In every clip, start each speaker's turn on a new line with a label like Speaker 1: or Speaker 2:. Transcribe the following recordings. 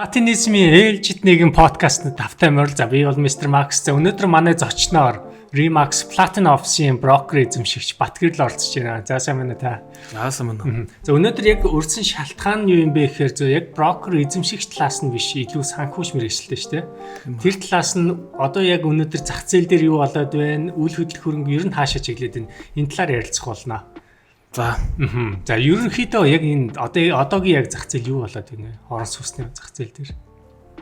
Speaker 1: Латинизмын ээлжит нэгэн подкастт тавтай морил. За, би бол Mr. Max. За, өнөөдөр манай зочноор Remax Platinum Office-ийн брокер эзэмшигч Батгэрэл оролцож байна. За, сайн байна та.
Speaker 2: За, сайн байна.
Speaker 1: За, өнөөдөр яг урьдсан шалтгаан нь юу юм бэ гэхээр зөв яг брокер эзэмшигч талаас нь биш, илүү санхүүч мэргэжилтэй шүү дээ. Тэр талаас нь одоо яг өнөөдөр зах зээл дээр юу болоод байна, үл хөдлөх хөрөнгө ер нь хаашаа чиглээд байна. Энэ талаар ярилцах болно.
Speaker 2: За.
Speaker 1: За, ерөнхийдөө яг энэ одоо одоогийн яг зах зээл юу болоод байна вэ? Орон сууцны зах зээл дээр.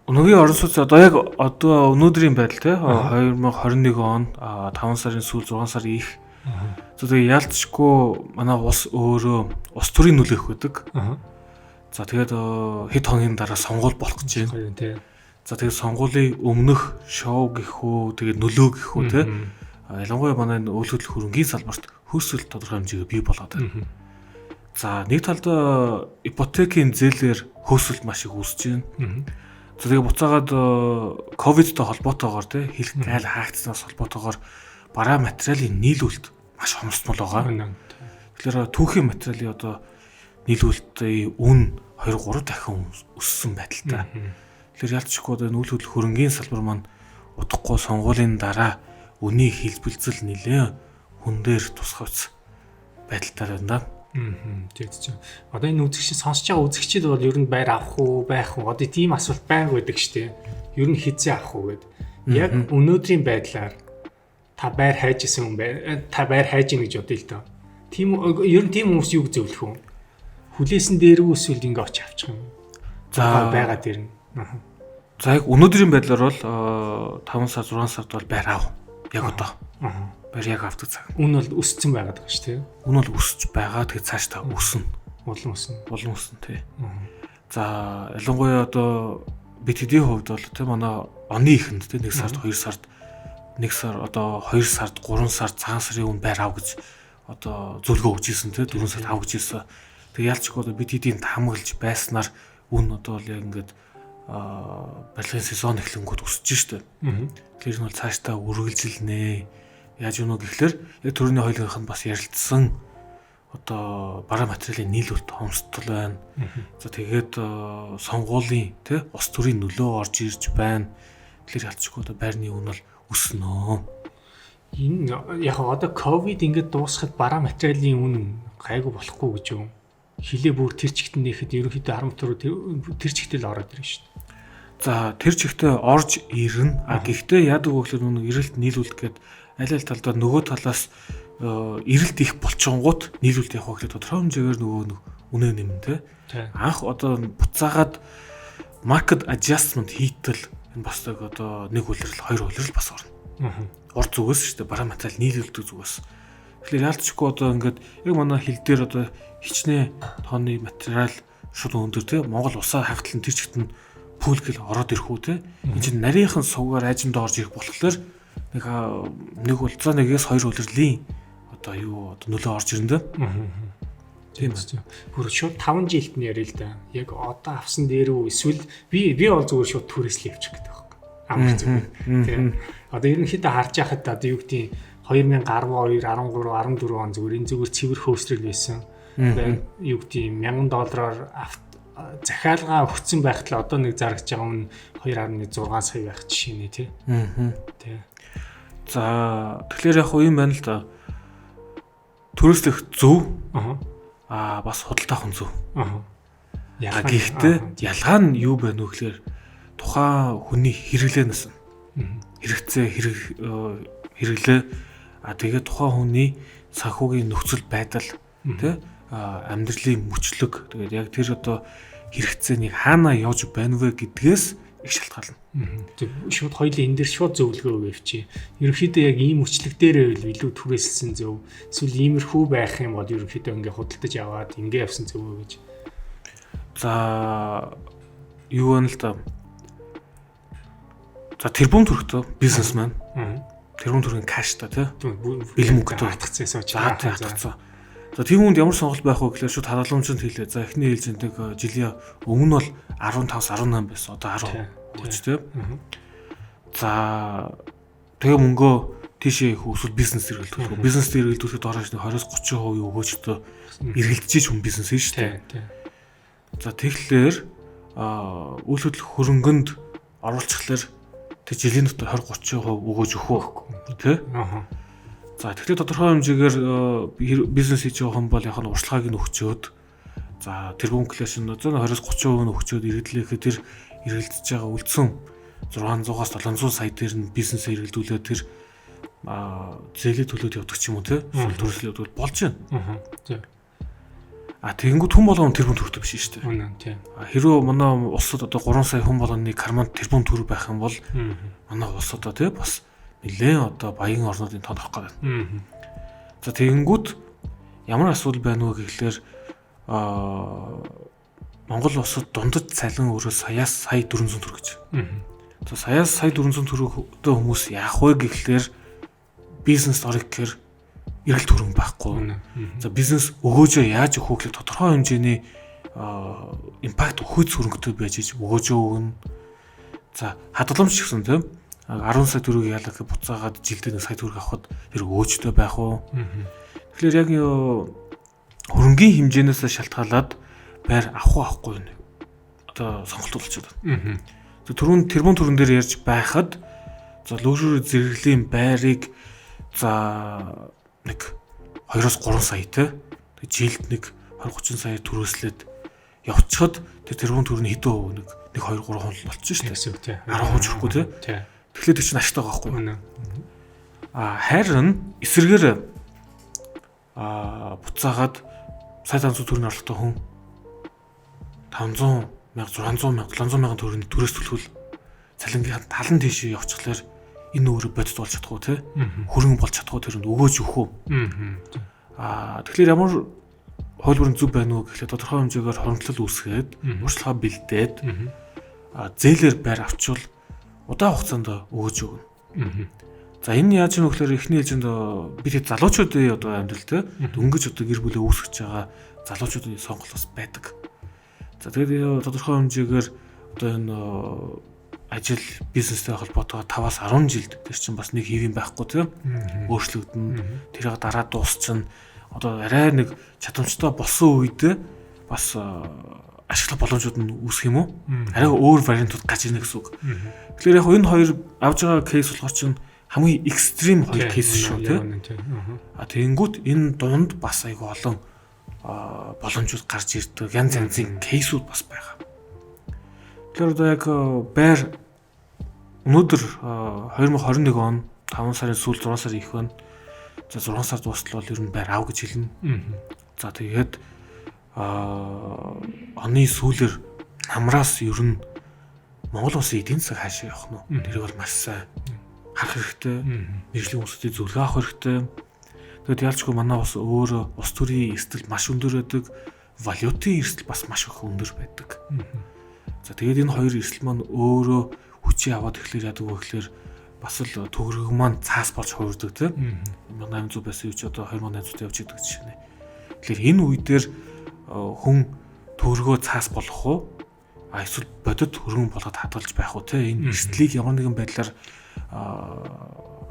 Speaker 2: Өнөөгийн орон сууц одоо яг одоо өнөөдрийн байдал те 2021 он 5 сарын сүүл, 6 сарын их. За, тэгээ яалтчгүй манай улс өөрөө улс төрийн нөлөөх байдаг. За, тэгээд хэд хоногийн дараа сонгуул болох гэж байна. За, тэгээд сонгуулийн өмнөх шоу гэх үү, тэгээд нөлөө гэх үү те. Ялангуяа манай энэ үйл хөдлөх хөрөнгийн салбарт хөөсөл тодорхой хэмжээгээр бий болоод байна. За, нэг талд ипотекийн зээлээр хөөсөлт маш их үүсэж байна. За, тэгээ буцаагаад ковидтой холбоотойгоор те хэлэх гайл хаагдсанаас холбоотойгоор бараа материалын нийлүүлэлт маш хомсдмол байгаа. Тэгэхээр түүхийн материалын одоо нийлүүлэлтийн үн 2 3 дахин өссөн байдалтай. Тэгэхээр ялцчихгүй одоо энэ үйл хөдлөх хөрөнгийн салбар маань удахгүй сонгуулийн дараа үний хэлбэлзэл нэлээд хүн дээр тусгавц байдалтай байна да.
Speaker 1: Тийм тийм. Одоо энэ үзэгч сонсож байгаа үзэгчид бол ер нь байр авах уу, байх уу? Одоо тийм асуулт байнга байдаг шүү дээ. Ер нь хизээ авах уу гэд. Яг өнөөдрийн байдлаар та байр хайж исэн хүн бай. Та байр хайж ийн гэж бодъё л доо. Тийм, ер нь тийм хүмүүс юу зөвлөх вэ? Хүлээсэн дээр үү, эсвэл ингээ очиж авчих юм?
Speaker 2: За,
Speaker 1: байгаа дээр нь.
Speaker 2: За, яг өнөөдрийн байдлаар бол 5 сар, 6 сард бол байр ав. Яг одоо. Байр яг авдаг цаг.
Speaker 1: Үн бол өссөн байгаад байгаа шүү дээ.
Speaker 2: Үн бол өсөж байгаа. Тэгээд цааш та өснө.
Speaker 1: Улам өснө.
Speaker 2: Улам өснө тий. За, ялангуяа одоо BTD хувьд бол тий манай оны эхэнд тий 1 сард, 2 сард, 1 сар, одоо 2 сард, 3 сард цагаан сарын үн байр ав гэж одоо зөвлөгөө өгч ирсэн тий, 4 сард ав гэж ирсэн. Тэгээд ялчгүй одоо BTD-ийн таамаглаж байснаар үн одоо бол яг ингээд барилгын сезон эхлэнгүүт өсөж штэ. Тэгэхээр нь бол цаашдаа үргэлжилнэ. Яаж юм уу гэхлээр яг төрөний хоёулынх нь бас ярилцсан одоо бараа материалын нийлүүлэлт хомсдол байна. За, тэгээд сонгуулийн тий улс төрийн нөлөө орж ирж байна. Тэгэхээр ялцчихгүй одоо байрны үн бол өснө.
Speaker 1: Энэ яг одоо ковид ингээд дуусахад бараа материалын үн гайгүй болохгүй гэж юм. Хилээ бүр тэр чигт нээхэд ерөнхийдөө харамт руу тэр чигтэл ороод ирнэ шүү дээ.
Speaker 2: За, тэр чигтээ орж ирнэ. А гэхдээ яадаг вэ гэхээр нүг эрэлт нийлүүлэлт гээд аль аль талдаа нөгөө талаас эрэлт их болчонгууд нийлүүлэлт явах гэхээр тодорхой хэмжээгээр нөгөө үнэ нэмнэ те. Анх одоо буцаагаад market adjustment хийтэл энэ бас нэг одоо нэг улирал, хоёр улирал бас орно. Урд зүгээс шүү дээ, бараа материал нийлүүлдэг зүгээс. Тэгэхээр яалтчгүй одоо ингээд яг манай хил дээр одоо хичнээн тонны материал шууд өндөр те, Монгол усаа хагтлан тэр чигт нь пүүл гэл ороод ирэх үү те. Энэ чинь нарийнхан сувгаар ажинд орж ирэх болохоор нэг нэг бол за нэгээс хоёр улирлын одоо юу одоо нөлөө орж ирнэ дээ.
Speaker 1: Тийм үү. Бүр шууд 5 жилд нь яриа л да. Яг одоо авсан дээр үү, эсвэл би бол зүгээр шууд түрээслээ явчих гэдэг байхгүй. Амар зүгээр. Тийм. Одоо ерөнхийдөө харж яхад одоо юу гэдгийг 2012, 13, 14 он зүгээр энэ зүгээр цэвэр хөөсрөл байсан. Юу гэдгийг $1000 захиалгаа өгсөн байхад л одоо нэг зарагч байгаа үн 2.6 сая байх жишээ нэ тий.
Speaker 2: Тий. За, тэгэхээр яг юм байна л да. Түрээслэх зөв. Аа, бас худалдаа авах зөв.
Speaker 1: Аа.
Speaker 2: Гэхдээ ялгаа нь юу байна вэ гэхээр тухайн хүний хэрэглээнээс хэрэгцээ, хэрэглээ, а тэгээд тухайн хүний санхүүгийн нөхцөл байдал тий амьдралын мөчлөг, тэгээд яг тэр одоо хэрэгцээнийг хаанаа явж байна вэ гэдгээс их шалтгаална.
Speaker 1: Шууд хоёулын энэ дээр шууд зөвлөгөө өгөөч. Ерөнхийдөө яг ийм мөчлөг дээрээ байвал илүү түрээсэлсэн зөв. Эсвэл иймэрхүү байх юм бол ерөнхийдөө ингээ худалдаж аваад ингээ явсан зөв үү гэж.
Speaker 2: За, юу вэ л да. За, тэрбум төгрөгтэй бизнесмен. Тэрбум төгрөгийн кэш та тий.
Speaker 1: Бэлэн мөнгөтэй хатгацсан сууч.
Speaker 2: Хатгацсан. За, тийм хүнд ямар сонголт байх вэ гэхээр шууд хараалуумжинд хэлээ. За, эхний ээлжинд жилийн өмнө бол 15-аас 18 байсан. Одоо 10 өгч тий. За, тэгээ мөнгөө тийшээ их эсвэл бизнес эргэлдүүлэх. Бизнес эргэлдүүлэхэд орооч 20-30% өгөөжтэй эргэлдэж хүн бизнес шүү дээ. За, тэгэхээр үйл хөдлөх хөрөнгөнд оруулчихлаар тэр жилийн дотор 20 30% өгөөж өгөх үү тий?
Speaker 1: Аа.
Speaker 2: За тэгэхээр тодорхой хэмжээгээр бизнес хийж байгаа хүн бол яг нь уршилгааг нь өгчөөд за тэрбум инфляшн 20-30% нь өгчөөд эргэлдэлэхэд тэр эргэлдэж байгаа үлдсэн 600-аас 700 сая дээр нь бизнесээ эргэлдүүлээд тэр зээлээ төлөөд явдаг ч юм уу тий? Эсвэл төрөлд явдаг болж байна.
Speaker 1: Аа. Тий.
Speaker 2: А тэгэнгүүт хүн болгон тэрбум төгрөгтэй биш шүү дээ.
Speaker 1: Үнэн тий.
Speaker 2: Хэрвээ манай улсад одоо 3 сая хүн болгоны карманд тэрбум төгрөг байх юм бол манай улс одоо тий бас нэлээд одоо баян орнуудын тоонд орох гээд байна. За тэгэнгүүт ямар асуудал байна вэ гэхлээр Монгол улсад дундад цалин өөрөө саяас сая 400 төгрөг гэж. За саяас сая 400 төгрөгтэй хүмүүс яах вэ гэхлээр бизнест орох гэхээр эргэлт хөрөнгө байхгүй. За бизнес өгөөжөө яаж өгөх вэ гэхлээр тодорхой хэмжээний импакт өгөөц хөрөнгөтэй байж иж өгөөжөө өгнө. За хадгаламж гэсэн тийм 10 сая төгрөг яалаа гэхэд буцаагаад жилдээ 1 сая төгрөг авахад тэр өгөөжтэй байх уу? Тэгэхээр яг хөрөнгийн хэмжээнээс шалтгаалаад байр авах уу авахгүй юу? Одоо сонголт болчиход байна. За түрүүн тэрбум төгрөн дээр ярьж байхад за лөгжүүр зэрэглэлийн байрыг за нэг 2-3 сая те жилд нэг 20-30 сая төрөөслөөд явцхад тэр тэрбум төгрөний хэдэн хувь нэг 1 2 3 хүн болчихно шүү
Speaker 1: дээ.
Speaker 2: 10% хүрэхгүй те. Тэгэхээр тэр чинь ашигтай байгаа байхгүй юу? А харин эсрэгээр буцаагаад сая 500 төгрөгийн орлоготой хүн 500 мянга, 600 мянга, 700 мянган төгрөгийн төрөөс төлөхөл цалингийн тал нь тийш явчихлаар энэ өөрөө бодит болж чадах уу те? Хөрөнгө болж чадах уу тэрэнд өгөөж өгөх үү? Тэгэхээр ямар хувилбар нь зөв байна уу гэхлээр тодорхой хэмжээгээр хоримтлал үүсгээд урьдчилгаа бэлдээд зээлээр байр авчвал удаан хугацаанд өгөөж өгнө. За энэ яаж юм гэхээр эхний ээлжинд бид хэд залуучуудын одоо амьдрал те дөнгөж одоо гэр бүлээ үүсгэж байгаа залуучуудын сонголт бас байдаг. За тэгээд тодорхой хэмжээгээр одоо энэ ажил бизнестэй холбоотойгоо 5-аас 10 жилд тэр чинь бас нэг хэв юм байхгүй тийм өөрчлөгдөн, тэрийг дараа дуусчин одоо арай нэг чадамжтай болсон үед бас ашиглах боломжууд нь үүсэх юм уу? Арай өөр вариантууд гарч ирнэ гэсэн үг. Тэгэхээр яг энэ хоёр авж байгаа кейс болохоор чинь хамгийн экстрим хоёр кейс шүү тийм. А тэгэнгүүт энэ дунд бас айгүй олон боломжууд гарч ирдэг, янз янзын кейсүүд бас байгаа. Тэгэхээр одоо яг байр өнөөдөр 2021 он 5 сарын сүүл 6 сарын их байна. За 6 сар дуустал бол ер нь байр ав гэж хэлнэ. За тэгээд оны сүүлээр намраас ер нь Монгол улсын эдийн засаг хаашаа явах нь вэ? Тэрийг бол маш сайн харах хэрэгтэй. Мэргэжлийн хүмүүсийн зөвлөгөө авах хэрэгтэй. Тэгэд ялчгүй манай улс өөрөө улс төрийн эрсдэл маш өндөр байдаг. Валютын эрсдэл бас маш их өндөр байдаг. За тэгээд энэ хоёр эрсдэл маань өөрөө хүчээ аваад эхлэхээр яадаг вэ гэхээр бас л төгрөг маань цаас болж хувирдаг тийм. 1800 байсан юу ч одоо 2800 явж идэг жишээ нэ. Тэгэхээр энэ үе дээр хүн төгрөгөө цаас болгох уу? А эсвэл бодит хөрөнгө болгоод хадгалж байх уу те? Энэ эрсдлийг ямар нэгэн байдлаар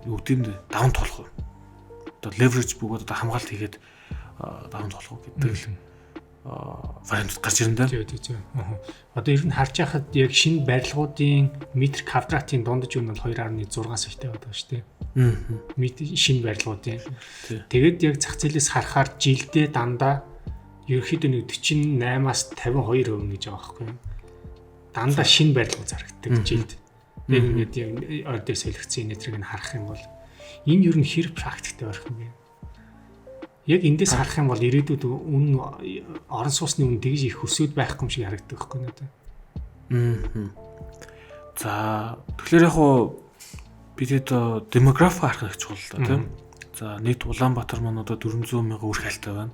Speaker 2: юу гэдэг юм бэ? Даван туулах уу? Одоо leverage бөгөөд одоо хамгаалт хийгээд даван туулах уу гэдэг л вариант гарч ирнэ дээ.
Speaker 1: Тийм. Одоо ер нь харж байхад яг шинэ барилгуудын метр квадратын дундаж үн бол 2.6 саятай байдаг шүү дээ. Метр шинэ барилгуудын. Тэгээд яг зах зээлээс харахаар жилдээ дандаа ерөнхийдөө нэг 48-аас 52% гэж байгаа байхгүй юу? Дандаа шинэ барилга зарагддаг жилд. Яг ингээд яг ор дээр солигдсон энэ тэрийг нь харах юм бол энэ ер нь хэр практиктэй байх юм бэ? Яг эндээс харах юм бол ирээдүйд үн орон сууцны үн тэгж их өсөд байхгүй юм шиг харагддаг байхгүй надад.
Speaker 2: За тэгэхээр яг хуу бид хэд демографи харах их чухал л да тийм. За нийт Улаанбаатар маань одоо 400 мянган үрх айлтай байна.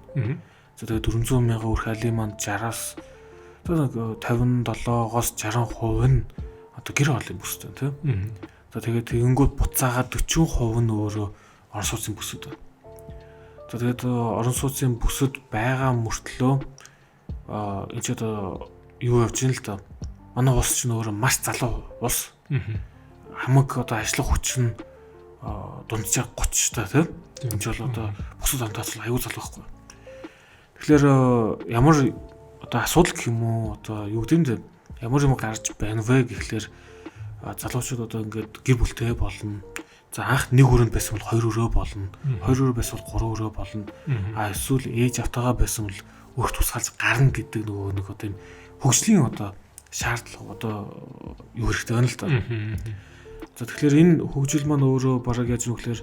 Speaker 2: За тэгээд 400 мянган үрх айлын маань 60-аас одоо 57-оос 60% нь одоо гэр ороолын бүстэй тийм. За тэгээд тэгэнгүүт буцаагаад 40% нь өөрөө орон сууцны бүсэд байна. За тэгээд орон сууцны бүсэд байгаа мөртлөө энэ ч одоо юу явж ийн л да. Манай улс чинь өөрөө маш залуу улс. Хамаг одоо ажиллах хүч нь дунджаар 30 та тийм. Энэ ч бол одоо бусад хамтаацал аюул залуу байхгүй. Тэгэхээр ямар одоо асуудал гэх юм уу одоо юу гэдэг юм бэ? Ямар юм гарч байна вэ гэхлээр залуучууд одоо ингээд гэр бүлтэй болно. За анх нэг өрөөнд байсан бол хоёр өрөө болно. Хоёр өрөө байсан бол гурван өрөө болно. А эсвэл ээж автагаа байсан бол өөр тусгаалж гарна гэдэг нөгөө нэг одоо юм хөгжлийн одоо шаардлага одоо юу хэрэгтэй байна л да. За тэгэхээр энэ хөгжил маань өөрөө бараг яаж нүхлээр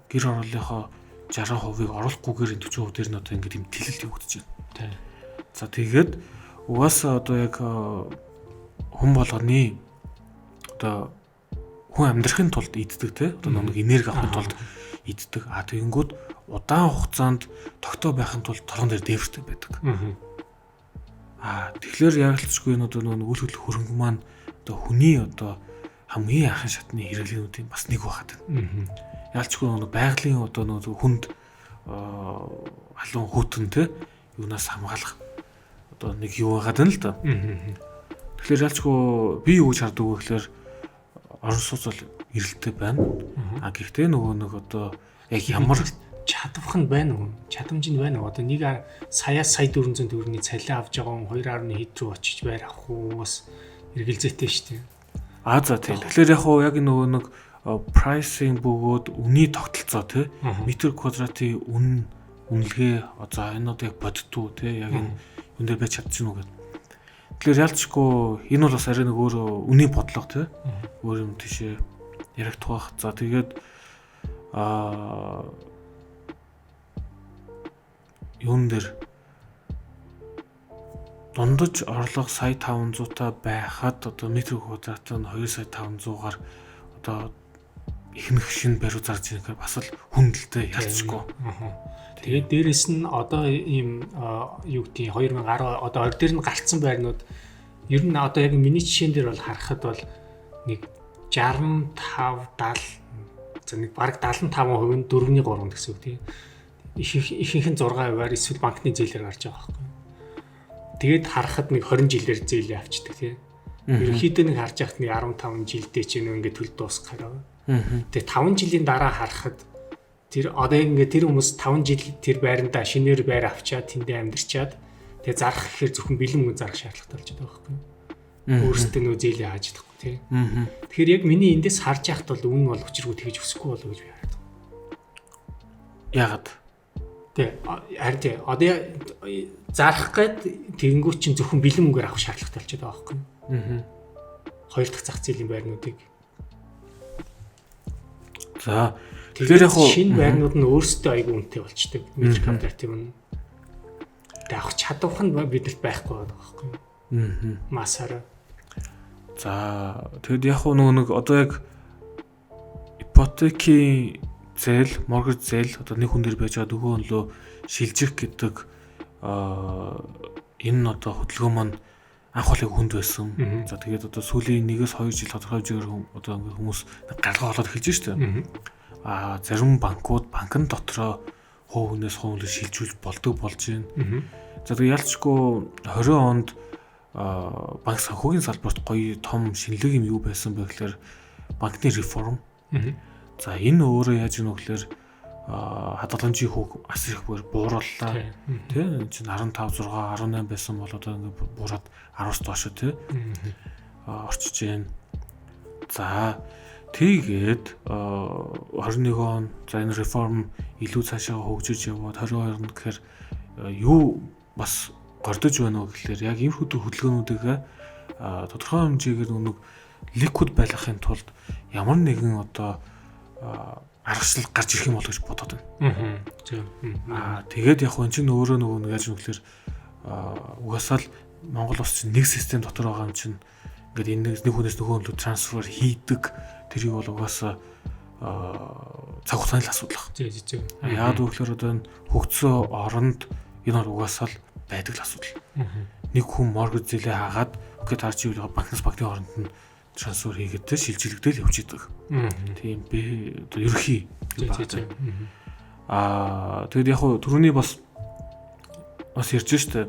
Speaker 2: гэр хорооллынхоо 60%-ыг оруулахгүйгээр энэ 40% дээр нь одоо ингээд юм тэлэлт явагдаж байна. За тэгээд угаасаа одоо яг хүн болгоны одоо хүн амьдрахын тулд иддэг те одоо нэг энерги авахын тулд иддэг. А тэгэнгүүт удаан хугацаанд тогтоо байхын тулд толгон дээр дээвэртэй байдаг. А тэгэхээр яагалцгүй энэ одоо нөгөө үл хөдлөх хөрөнгө маань одоо хүний одоо хамгийн анхан шатны хэрэглээнүүдийн бас нэг байхад байна. Яалчгүй нөгөө байгалийн одоо нөгөө хүнд халуун хүтэн те юунаас хамгаалах одоо нэг юу байгаад байна л да. Тэгэхээр ялчгүй би юу гэж харддаг вэ гэхээр орон сууц бол эрэлттэй байна. А гэхдээ нөгөө нэг одоо яг ямар
Speaker 1: чадвах нь байна уу? Чадамж нь байна уу? Одоо нэг саяас сая 400 төгрөгийн цалин авч байгаа хүн 2.1 хэд рүү очиж байр авах уу? Бас эргэлзээтэй шүү дээ.
Speaker 2: А за тийм. Тэгэхээр яг хуу яг нөгөө нэг pricing бөгөөд үнийн тогтолцоо тий метр квадратын үн үнэлгээ за энэ одоо яг боддгоо тий яг энэ юун дээр байж чадчих нь үү гэдэг. Тэгэхээр ялцчгүй энэ бол бас арай нэг өөрөө үнийн бодлого тий өөр юм тийшээ яригдах бах. За тэгээд юун дээр дундаж орлого сая 500 та байхад одоо метр квадрат нь 2 сая 500-аар одоо ихнэх шинэ бариу зарж ирэх бас л хүндэлтэй ялцчихгүй.
Speaker 1: Тэгээд дээрэс нь одоо ийм юу гэдгийг 2010 одоо орь дээр нь гарцсан байрнууд ер нь одоо яг миний жишээн дээр бол харахад бол нэг 65 70 за нэг бараг 75% нь 4.3 гэсэн үг тийм. Ихэнх нь 6%-аар эсвэл банкны зээлээр гарч байгаа байхгүй. Тэгээд харахад нэг 20 жилээр зээлээ авчдаг тийм. Ерөнхийдөө нэг харж байхад нэг 15 жилдээ ч юм ингээд төл дуусгах байгаа. Тэгээ 5 жилийн дараа харахад тэр одоо яг ингээд тэр хүмүүс 5 жил тэр байрандаа шинээр байр авчаад тэндээ амьдарчаад тэгээ зарах гэхээр зөвхөн бэлэн мөнгө зарах шаардлагатай болж байгаа байхгүй. Өөрсдөө нөө зээлээ хааж чадахгүй тий. Тэгэхээр яг миний эндээс харж яхад бол үн бол учиргүй тэгж өсөхгүй болов гэж би хараад байна.
Speaker 2: Яагаад?
Speaker 1: Тий. Харин тий. Одоо зарах гээд тэгэнгүүт чинь зөвхөн бэлэн мөнгөөр авах шаардлагатай болчиход байгаа байхгүй. Хоёр дахь зах зээлийн байрнуудыг.
Speaker 2: За тэгэхээр яг
Speaker 1: шинэ байрнууд нь өөрсдөө айгүй үнэтэй болчдөг. Метр квадратын үн. Тэг авах чадвах нь биднэрт байхгүй байгаа байхгүй. Масаараа.
Speaker 2: За тэгэд яг нөгөө нэг одоо яг ипотекийн зээл, mortgage зээл одоо нэг хүн дээр байж байгаа нөгөө нь лөө шилжих гэдэг энэ нь одоо хөдөлгөөн маань анх бол хүнд байсан. За тэгээд одоо сүүлийн 1-2 жил тодорхой хэмжээгээр одоо ингээд хүмүүс гаралгаа болоод эхэлж штэ. Аа зарим банкуд банкн дотроо хувь хүнээс хувь хүнээ шилжүүлж болдог болж байна. За тэгээд ялцчгүй 20 онд банк санхүүгийн салбарт гоё том шинэлэг юм юу байсан бэ гэхээр банкны реформ. За энэ өөрөө яаж юм вэ гэхээр хадгаламжийн хүүг ас их буурууллаа тий энэ чинь 15 6 18 байсан бол одоо ингээд буураад 10-аас доош тий орчиж байна. За тэгээд 21 он за энэ реформ илүү цаашаа хөгжиж яваад 22 он гэхээр юу бас гордож байна вэ гэхээр яг ийм хөдөлгөөнүүдийг тодорхой хэмжээгээр нэг ликвид байлгахын тулд ямар нэгэн одоо аргачлал гарч ирэх юм бол гэж бодоод байна. Аа тэгээд яг хүн чинь өөрөө нөгөө нэг яаж нүглэр угаасаа л Монгол улс чинь нэг систем дотор байгаа юм чинь ингээд энэ нэг хүнээс нөгөө хүн рүү трансфер хийдэг тэрийг бол угаасаа цаг хугацааны л асуудал баг.
Speaker 1: Зөв.
Speaker 2: Яагаад гэвэл одоо энэ хөгжсөн оронд энэ бол угаасаа л байдаг л асуудал. Нэг хүн моргэж зээлээ хаагаад окей таарч ивэл банкнаас банкны хооронд нь трансфер хийгээд те шилжилэгдэл явж идэг. Тийм би одоо ерөхий. Аа тэгэд яг хуу түрүүний бас ярьж штэ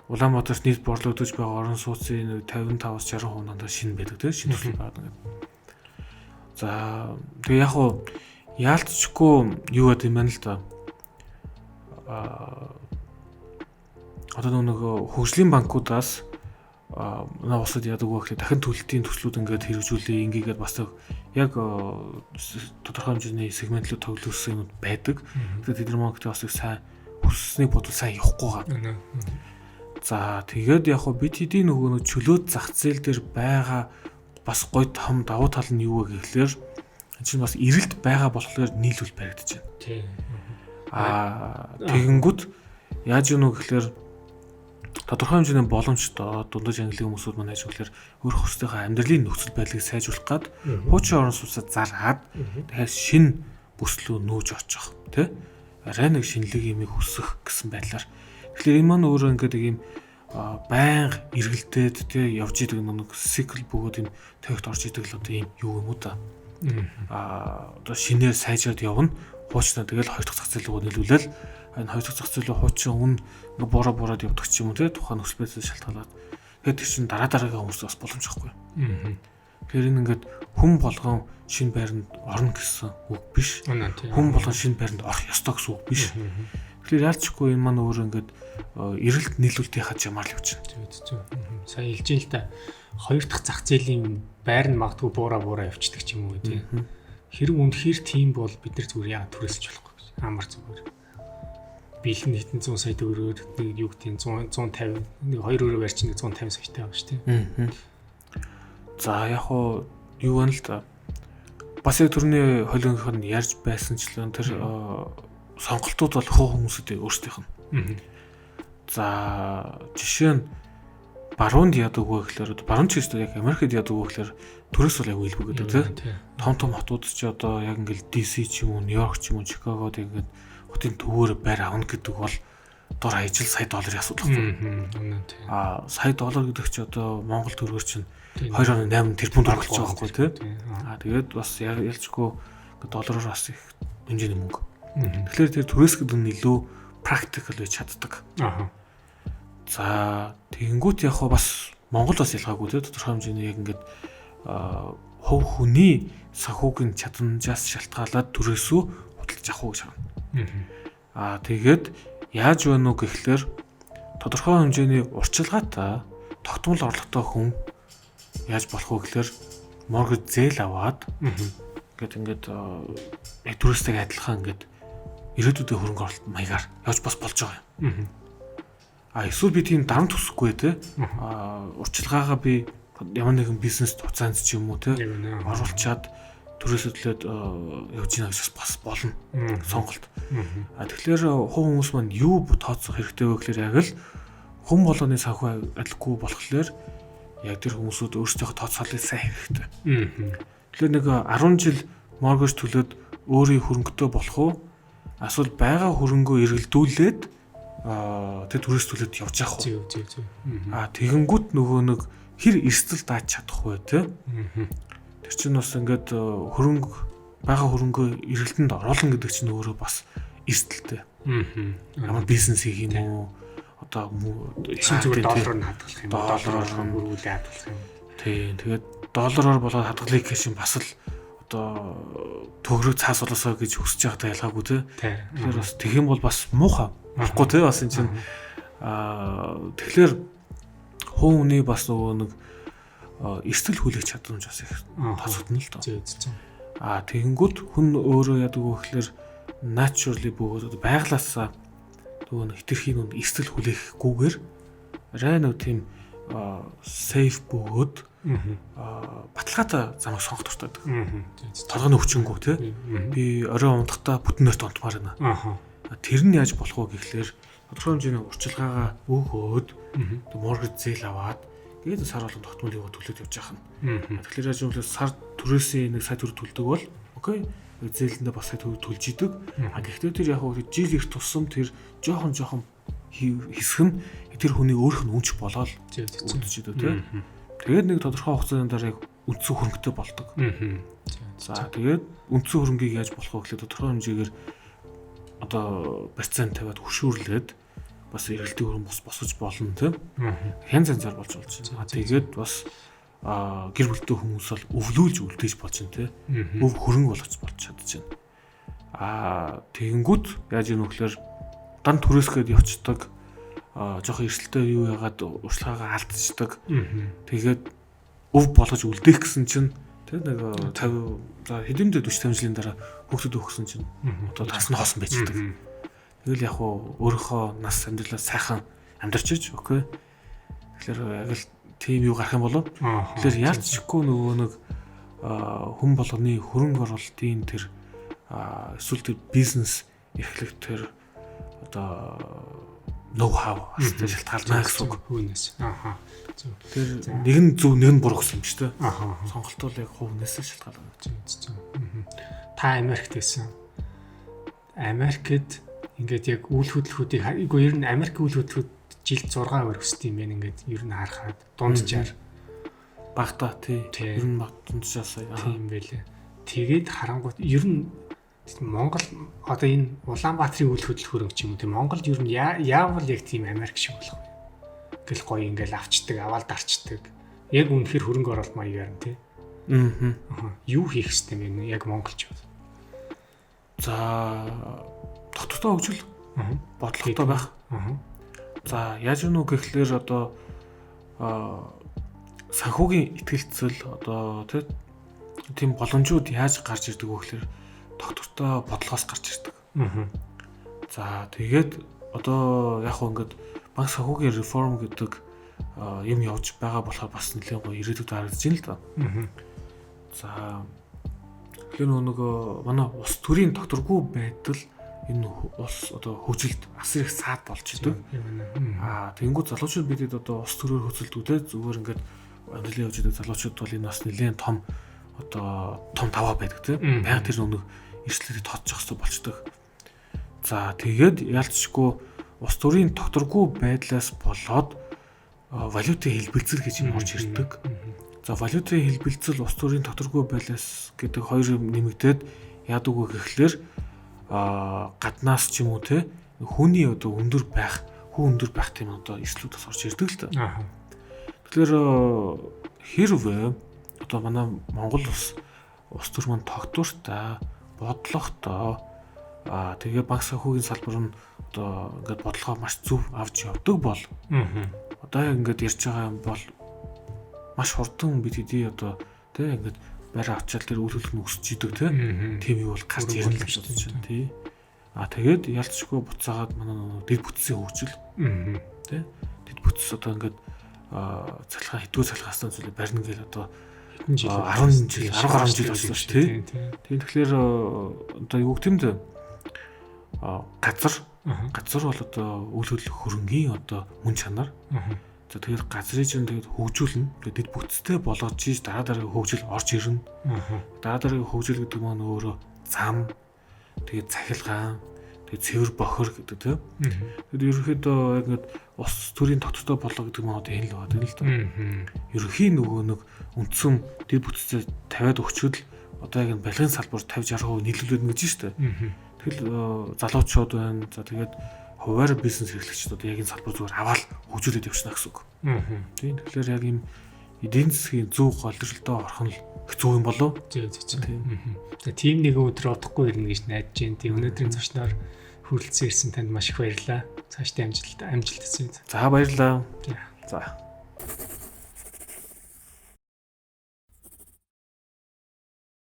Speaker 2: Улаанбаатарт нийт борлогдож байгаа орон сууцын 55-аас 60% дандаа шинэ байдаг те шинэ төсөл байгаа гэдэг. За тэгээ яг хуу яалтчгүй юу гэдэг юм байна л да. Аа одоо нөгөө хөгжлийн банкудаас Манай улсад яадаг вэ гэхээр дахин төлөлтийн төслүүд ингээд хэрэгжүүлээ ингээгээд бас яг тодорхой хэмжээний сегментлүүд тоглосон юмуд байдаг. Тэгэхээр тэд нар маань бас их сайн хүсснийг бодвол сайн явахгүй байгаа. За тэгээд яг хөө бид хэдийн нөгөө нэг чөлөөт зах зээл дээр байгаа бас гой том давуу тал нь юу вэ гэхлээр чинь бас эрэлт байгаа болохоор нийлүүл баригдаж байна.
Speaker 1: Тийм.
Speaker 2: Аа тэгэнгүүт яаж юм уу гэхлээр тодорхой хэмжээний боломжтой дундаж английн хүмүүсүүд маань яаж гэхлээр өөр өөрсдийнхөө амьдралын нөхцөл байдлыг сайжруулах гад хуучин орон сууцаа зараад дахиад шин бүслүү нүүж очих тий арай нэг шинэлэг юмыг хүсэх гэсэн байдлаар. Тэгэхээр энэ маань өөрөө ингээд ийм байнга эргэлдээд тий явж идэг нэг цикл бөгөөд юм тойгт орж идэг л одоо ийм юу юм уу та. Одоо шинээр сайжраад явна. Хуучнаа тэгэл хоёр дахь зах зээл рүү нийлүүлэл энэ хоёр дахь зах зээл рүү хуучин үн ингээ буруу бураад явдаг ч юм уу тий тухайн нөхцөл байдлаас шалтгаалаад тэгээд тэр чинь дараа дараагийн хүмүүс бас боломж байхгүй. Тэгэхээр энэ ингээд хүн болгон шинэ байранд орно гэсэн үг биш. Хүн болгон шинэ байранд орох ёстой гэсэн үг биш. Тэгэхээр яалчгүй энэ маань өөрөө ингээд эрэлт нийлүүлэлтийнхаа жамаар л явж
Speaker 1: байна. Зөв. Сая хэлж ин л та хоёр дахь зах зээлийн байр нь магадгүй буура явцдаг ч юм уу тий. Хэрэг үнэхээр тийм бол бид нар зүгээр яагаад түрээсэж болохгүй гэж. Амар зүгээр. Бэлэн хэдэн зуун сая төгрөгөөр нэг юу гэдэг 100 150 нэг хоёр өрөө барьж нэг 150 саятай байгаа шүү тий.
Speaker 2: За яг хуу юу вэ л да. Бас яг түрний холионгийнх нь ярьж байсанчлан тэр сонголтууд бол хөө хүмүүсүүдийн өөрсдийнх нь. За жишээ нь баруунд яадаг вэ гэхээр баруун ч гэсэн яг Америкт яадаг вэ гэхээр түрээс бол аягүй илбэг гэдэг тий. Том том хотууд ч одоо яг ингээл DC ч юм уу, Нью-Йорк ч юм уу, Чикагод ингээд хотын төвөөр байр авна гэдэг бол дор хаяж л сая долларын асуудал байхгүй. Аа сая доллар гэдэг чи одоо Монгол төгрөгөөр чинь 2.8 тэрбум төгрөг болж байгаа байхгүй тий. Аа тэгээд бас ялчгүй доллараар бас их хэмжээний мөнгө. Тэгэхээр тэр түрээс гэдэг нь илүү практикал байж чаддаг.
Speaker 1: Аа.
Speaker 2: За тэгэнгүүт яг хоо бас Монгол бас ялгаагүй тий тодорхой хэмжээний яг ингээд хувь хүний санхүүгийн чадамжаас шалтгаалаад түрээсүү худалдаж авах уу гэж харна. Аа тэгээд яаж вэ нү гэхлээр тодорхой хэмжээний урчилгаатай тогтмол орлоготой хүн яаж болох вэ гэхлээр моргэж зээл аваад ингээд яг түрээстэйг адилхан ингээд ирээдүйдээ хөрөнгө оруулалт маягаар явж бас болж байгаа юм. А эсвэл би тийм дарамт төсөхгүй те. А урчилгаагаа би ямар нэгэн бизнес хугацаанд ч юм уу те оруулчаад түрээс хөдлөөд явж гинэ гэж бас болно сонголт. А тэгэхээр хувь хүмүүс маань юу тооцох хэрэгтэй вэ гэхээр яг л хүн болгоны санхүү адилгүй болохоор яг тэр хүмүүсүүд өөрсдийнхөө тооцоолыг сайн хэрэгтэй. Тэгэхээр нэг 10 жил моргэж төлөөд өөрийн хөрөнгөтэй болох уу? Эсвэл байгаа хөрөнгөө эргэлдүүлээд тэр түрээс төлөөд явж явах уу?
Speaker 1: Зөв.
Speaker 2: Аа тэгэнгүүт нөгөө нэг хэр эрсдэл дааж чадах вэ те? Тэр чинь бас ингээд хөрөнгө байгаа хөрөнгөө эргэлтэнд оруулна гэдэг чинь өөрөө бас эрсдэлтэй. Ямар бизнес хийх юм уу? Одоо
Speaker 1: зүгээр доллараар нь хадгалах юм уу? Доллараар хөрвүүлээ хадгалах юм.
Speaker 2: Тийм. Тэгээд доллараар болоод хадгалах гэх чинь бас л одоо төгрөг цаас болоосоо гэж хүсэж байгаадаа ялгаагүй те. Тэгэхээр бас тэгэх юм бол бас муухай. Болохгүй те бас энэ чинь тэгэхээр хувь хүний бас нөгөө нэг эрсдэл хүлээх чадамж бас их тооцогдно л доо.
Speaker 1: Зөв.
Speaker 2: Аа тэгэнгүүт хүн өөрөө яадаг вэ гэхээр naturally бөгөөд байглаасаа нөгөө нэг хэтэрхий нүнд эрсдэл хүлээхгүйгээр арай нэг тийм safe бөгөөд баталгаатай замыг сонгох дуртай байдаг. Толгойн өвчнгүү те. Би орой унтахдаа бүтэн нэрт унтмаар байна. Тэр нь яаж болох вэ гэхлээр тодорхой хэмжээний урчилгаагаа өгөөд моргэж зээл аваад тэгээд сар болгон тогтмол юугаа төлөөд явж яах нь. Тэгэхээр яаж юм бол сар түрээсийн нэг сая төгрөг төлдөг бол окей зээлэндээ бас сая төгрөг төлж идэг. А гэхдээ тэр яг хөө жил их тусам тэр жоохон хэсэг нь тэр хүний өөрөх нь үнч болоод үлдэж идэг тий. Тэгээд нэг тодорхой хугацааны дараа яг үндсэн хөрөнгөтэй болдог. За тэгээд үндсэн хөрөнгийг яаж болох вэ гэхлээр тодорхой хэмжээгээр одоо процент тавиад хөшүүрлээд бас эргэлтийн хөрөнгө бос босгож болно тийм. Янз янзаар болж байна. Тэгээд бас гэр бүлтэй хүмүүс бол өвлүүлж үлдээж болж байна тийм. Өв хөрөнгө болгож болж чадчихна. Тэгэнгүүт яаж юм вэ гэхлээр дан түрээсгээд явцдаг жоох эрсдэлтэй юу яагаад урьдчилгаагаа алдчихдаг. Тэгээд өв болгож үлдээх гэсэн чинь тэг нэг 50 за хэдэмдээ 40 50 жилийн дараа хүүхдэд өгсөн чинь одоо тас нь хоосон байждаг. Тэгэл яг уу өөрийнхөө нас амьдралаа сайхан амьдарч ич окей. Тэгэхээр яг л тийм юу гарах юм болов. Тэгэхээр ялцчгүй нөгөө нэг хүн болгоны хөрөнгө оруулалтын тэр эсвэл тэр бизнес эрхлэх тэр одоо ноу хав бас шалтгаална гэсэн үг.
Speaker 1: Хүнээс. Аха.
Speaker 2: Зөв. Тэр нэг нь зөв, нэг нь буруу гэсэн юм шүү дээ. Аха. Сонголт бол яг хувнаас шалтгаална.
Speaker 1: Зөв зөв. Та Америкт байсан. Америкт ингээд яг үйл хөдлөхүүдийг үгүй ер нь Америк үйл хөдлөхүүд жилд 6 өөр өсдөг юм байна ингээд ер нь харахад дунджаар
Speaker 2: багтаа тий. Ер нь баг дунджаас
Speaker 1: тийм байлээ. Тэгээд харангуут ер нь Монгол одоо энэ Улаанбаатарын үйл хөдлөх хөрөнгө ч юм уу тийм Монголд ер нь яавал яг тийм Америк шиг болох вэ? Ингээл гоё ингээл авчдаг, аваал дарчдаг. Яг үнэхээр хөрөнгө оруулалт маягаар нь тий.
Speaker 2: Аа.
Speaker 1: Юу хийх ёстой юм бэ яг монголчууд?
Speaker 2: За тогтвортой хөгжил. Бодлоготой байх. За яаж нүг гэхлээр одоо санхүүгийн итгэлцэл одоо тийм боломжууд яаж гарч ирдэг вэ гэхлээр тогтвортой бодлогоос гарч ирдэг. За тэгээд одоо яг хөө ингээд банк санхүүгийн реформ гэдэг юм явж байгаа болохоор бас нэлээд гоё ирээдүйд харагдаж байна л да. За тэгэхээр нөгөө манай улс төрийн тогтворгүй байдал энэ улс одоо хөгжилд асар их саад болж идэг. Аа тэгэнгүүт залуучууд бидэд одоо улс төрөөр хөцөлдүү те зүгээр ингээд амьдралын явж идэг залуучууд бол энэ бас нэлээд том одоо том таваа байдаг те. Байнга тэр нэг эрсдлийг тооцох хэрэгтэй болчдөг. За тэгээд ялцчгүй улс төрийн тогтворгүй байдлаас болоод валютын хэлбэлзэл гэж юм орж ирдэг. За валютын хэлбэлзэл улс төрийн тогтворгүй байдлаас гэдэг хоёр юм нэмэгдээд яадаг вэ гэхлээр гаднаас ч юм уу те хүний одоо өндөр байх, хүү өндөр байх тийм одоо эрсдлүүд бас орж ирдэг л да. Тэгэхээр хэрвээ одоо манай Монгол улс төр маань тогтвортой, бодлоготой тэгээ банк санхүүгийн салбар нь одоо ингээд бодлогоо маш зөв авч явдаг бол одоо яг ингээд ярьж байгаа юм бол маш хурдан бид хэдий одоо тэ ингээд байраа авчаал тэр үйл хөдлөх нь өсөж идэг тэ тийм юу бол гарч ирнэ гэж бодож байна тий. А тэгээд ялцчгүй буцаагаад манай дэд бүтцийн хөгжил тэ дэд бүтц одоо ингээд цахилгаан хэдвэр цахилгаан зүйлээ барина гэл одоо
Speaker 1: хэдэн жил
Speaker 2: 10 жил 10 гаруй жил болсон шүү тий. Тийм тэгэхээр одоо юу гэмд газар бол одоо үйл хөдлөх хөрөнгийн одоо мөн чанар. За тэгээд газрыг чинь тэгээд хөгжүүлнэ. Тэгээд дэд бүтцтэй болгож чиж дараа дараагийн хөгжил орж ирнэ. Дараа дараагийн хөгжил гэдэг маань өөрөө зам, тэгээд цахилгаан, тэгээд цэвэр бохир гэдэг тийм. Тэгээд ерөнхийдөө яг ингээд улс төрийн тогтвортой болго гэдэг маань одоо энэ л байна л да. Ерөнхий нөгөө нэг үндсэн дэд бүтцээ тавиад өгчөөд л одоо яг энэ барилгын салбар 50 60% нийлүүлээд ингэж штэ. Тэгэл залуучууд байна. За тэгээд хувиар бизнес эрхлэгчид одоо яг энэ салбар зүгээр аваад хөгжүүлээд явчихна гэсэн үг. Тийм. Тэгэхээр яг ийм эдийн засгийн зөв голдролдоо орох нь их зөв юм болов.
Speaker 1: Зөв зөв. За тийм нэгэн өдөр удахгүй ирнэ гэж найдаж байна. Тийм өнөөдрийн зочноор хүрэлцэн ирсэн танд маш их баярлалаа. Цаашдын амжилт хүсье.
Speaker 2: За баярлалаа. За.